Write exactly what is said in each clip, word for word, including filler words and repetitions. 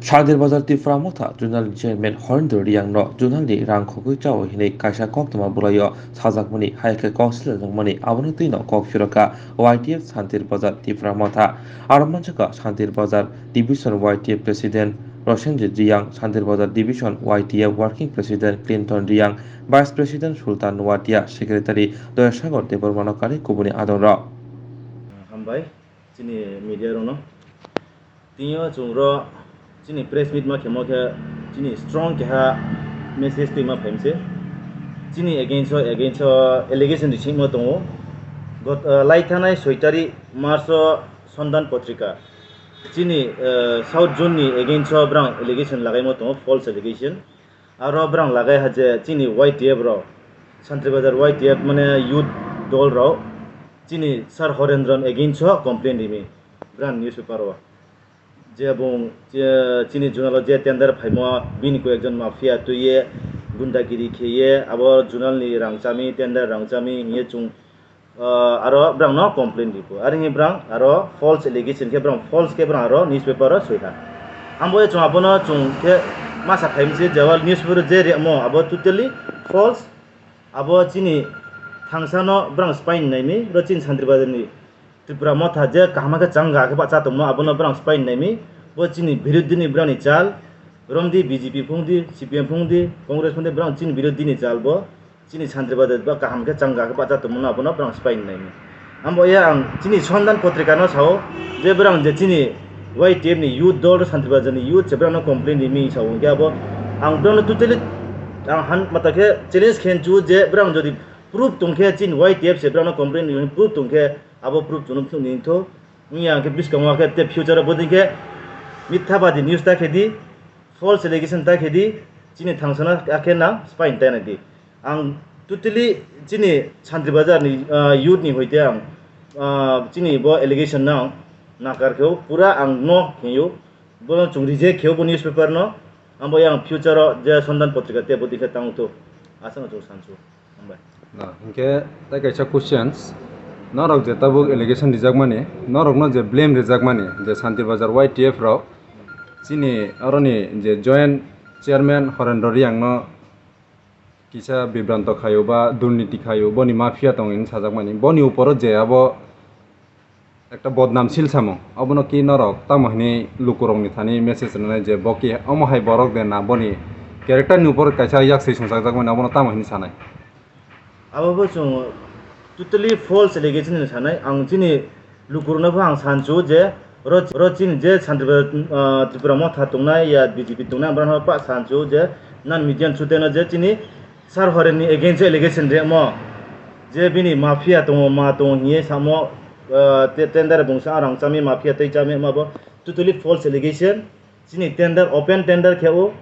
Santir Bazar Tipra Motha Zonal Chairman Horendra Riang no zonal ni rang khogwi chao hinwi kaisa koktwma bwlaio sajakmani, hai khe kok silajakmani, abono twino kok phirokha Y T F Santir Bazar Tipra Motha. Aro manjakha Santir Bazar Division Y T F President Rosenjit Riang, Santir Bazar Division Y T F Working President Clinton Riang, Vice President Sultan Noatia, Secretary Doyasagor Debbarmano kari kubuni adongrok. Hambai chini media rokno. Tini o chwng ro chini press meet ma khemo khe chini strong keha message twi ma phaimse. Chini against o, against o allegation risingmo tongo. Got, uh, lai thanai soi tarik March o Sondan Potrika. Chini, uh, South Zone ni against o brang allegation lagaimo tongo, false allegation. Aro brang lagai ha je chini Y T F rok, Santri Bazar Y T F mane youth dol rok, chini Sir Horendra ni against o complain rimi brang newspaper o. Je bung, je chini zonal o je tender phaimo bini koi ekjon mafia twiye gundagiri kheye abo zonal ni rang chami, tender rang chami hiye chung Ah, aro brang no complain ripo. Ari ni brang aro false allegation khe brang false khe brang aro newspaper o soi kha. Ambo ye chung abono chung khe masa phaimse je wal newspaper je remo abo totally false. Abo chini thangsa no brang spy ni naimi, ro chini Santri Bazar ni Tripura Motha je kaham khe changa khe bacha tongmo abono brang spy ni naimi. Bo chini birodhi ni brang ni chal, romdi B J P phungdi, C P M phungdi, Congress phungdi brang chini birodhi ni chal bo. Chini Santri Bazar ba kaham khe changa khe bacha tongmano abono brang spy ni naimi. Ambo ya ang chini Sondan Potrika no sao je brang je chini Y T F ni youth dol Santri Bazar ni youth se brang no complain rimi sao hwnkhe abo ang brang no totally ang han mata khe challenge khe chu je brang jodi proof tong khe chini Y T F se brang no complain rimi proof tong khe abo proof chunu phunuk ni tho. Wngya ang khe bwskango khe te future o bodei khe mithabadi news ta khe di, false allegation ta khe di, chini thangsana akhe nang spy ni taina di. Ang totally chini Santri Bazar ni, ah, youth ni hoite ang, ah, chini bo allegation no nakar kheo pura ang no kheo bono chung reject kheo bo newspaper no. Ambo yang future o je Sondan Potrika te bo dikhe tang to asano chung sansu. Hambai. Na, hinkhe tai kaisa questions, norok je tabuk allegation rijakmani, norokno je blame rijakmani, je Santri Bazar Y T F rok chini aroni je joint chairman Horendra Riang no kisa bibranto khaio ba durniti khaio, boni mafia tongo hinwi sajakmani. Boni uporo je abo ekta bodnam sil samung, obono ki norok tamo hinwi lukurokni thani message rwnai je bo ki omo hai borok de na, boni character ni upor kaisa yak swi songchakjakmani, obono tamo hinwi sanai? Abo bo chwng totally false allegation hinwi sanai. Ang chini lukurokno bo ang sansu je ro, ro chini je Santri Bazar, ah, Tripura Motha tongnai ya B J P tongnai, ang bohrokno pa sansu je nan media ni suteno je chini Sir Horen ni against o allegation remo je bini mafia tongo, ma tongo hiye samo, ah, te-, tender bungsa rang chami mafia tei chami ma bo totally false allegation. Chini tender, open tender khe o,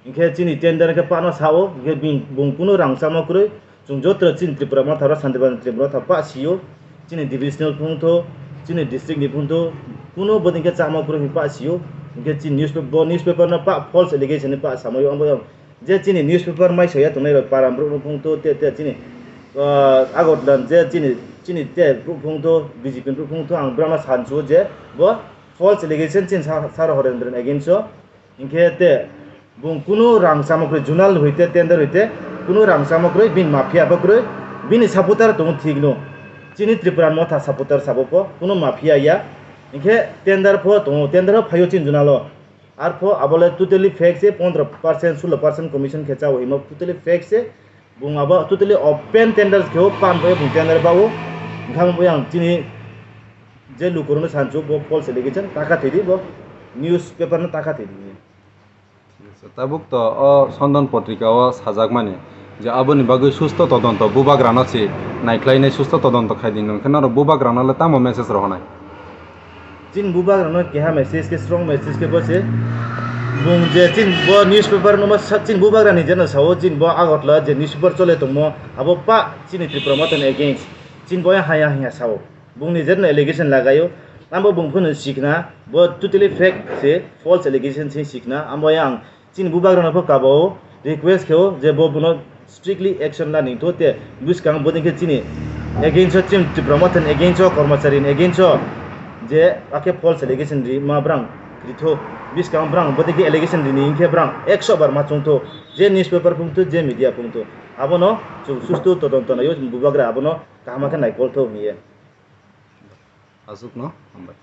hinkhe chini tender khe pano sa o, hinkhe bini, bung kunu rang chamo kwrwi. Chwng joto chini Tripura Motha ro Santri Bazar Tripura Motha pa sio, chini divisional phung tho, chini district ni phung tho, kunu bodin khe chamo kwrwi pa sio, hinkhe chini newspaper, bo newspaper no pa false allegation ni pa samoi o, je chini newspaper mai soya tongnai rok para brouh no phung tho, te, te chini, ah, Agartala je chini, chini te brouh phung tho, B J P brouh phung tho, ang brama sansu je bo false allegation chini Sir, Sir Horendra ni against o, hinkhe te bung kunu rang chamo kwrwi, zonal hoite tender hoite kunu rang chamo kwrwi, bini mafia bo kwrwi, bini supporter tongo thik no, chini Tripura Motha supporter sabo pho kunu mafia ya, hinkhe tender pho tongo, tender pho phaio chini zonal o. Arpho abole totally fake se, pondro percent, sulo percent commission khe chao himo totally fake se. Bung abo totally open tender khe o, pan bo bung tender ba o. Wngkha bo yang chini je lukurokno sansu bo false allegation taka thidi, bo newspaper no taka thidi. Tabuk to o Sondan Potrika o sajakmani je aboni bagwi susto todonto bubagrano se naikhlainai, susto todonto khaidi, nongkhe norok bubagrano le tamo message rohonai? Chini bubagrano keha message khe, strong message khe bo se, bung je chini bo newspaper no ma sa, chini bubagrani jeno sao, chini bo Agartala je newspaper chole tongmo, abo pa chini Tripura Mothani against, chini bo haya haya sao, bungni jeno allegation lagaio, abo bung phano sikna, bo totally fake se, false allegation se sikna, abo yang Chini bubagrano pho kabao request khe o je bo bono strictly action la ningtho, te bwskang bodin khe chini against o, chini Tipra Mothani against o, kormachari ni against o je akhe false allegation ri ma brang Ditho, biskang brang bodei khe allegation rini hinkhe brang ekso bar ma chwngtho, je newspaper phungtho, je media phungtho, abono chwng sustu todonto naiyo, bubagra abono kaham khe naikoltho hinye. Aswkno hambai.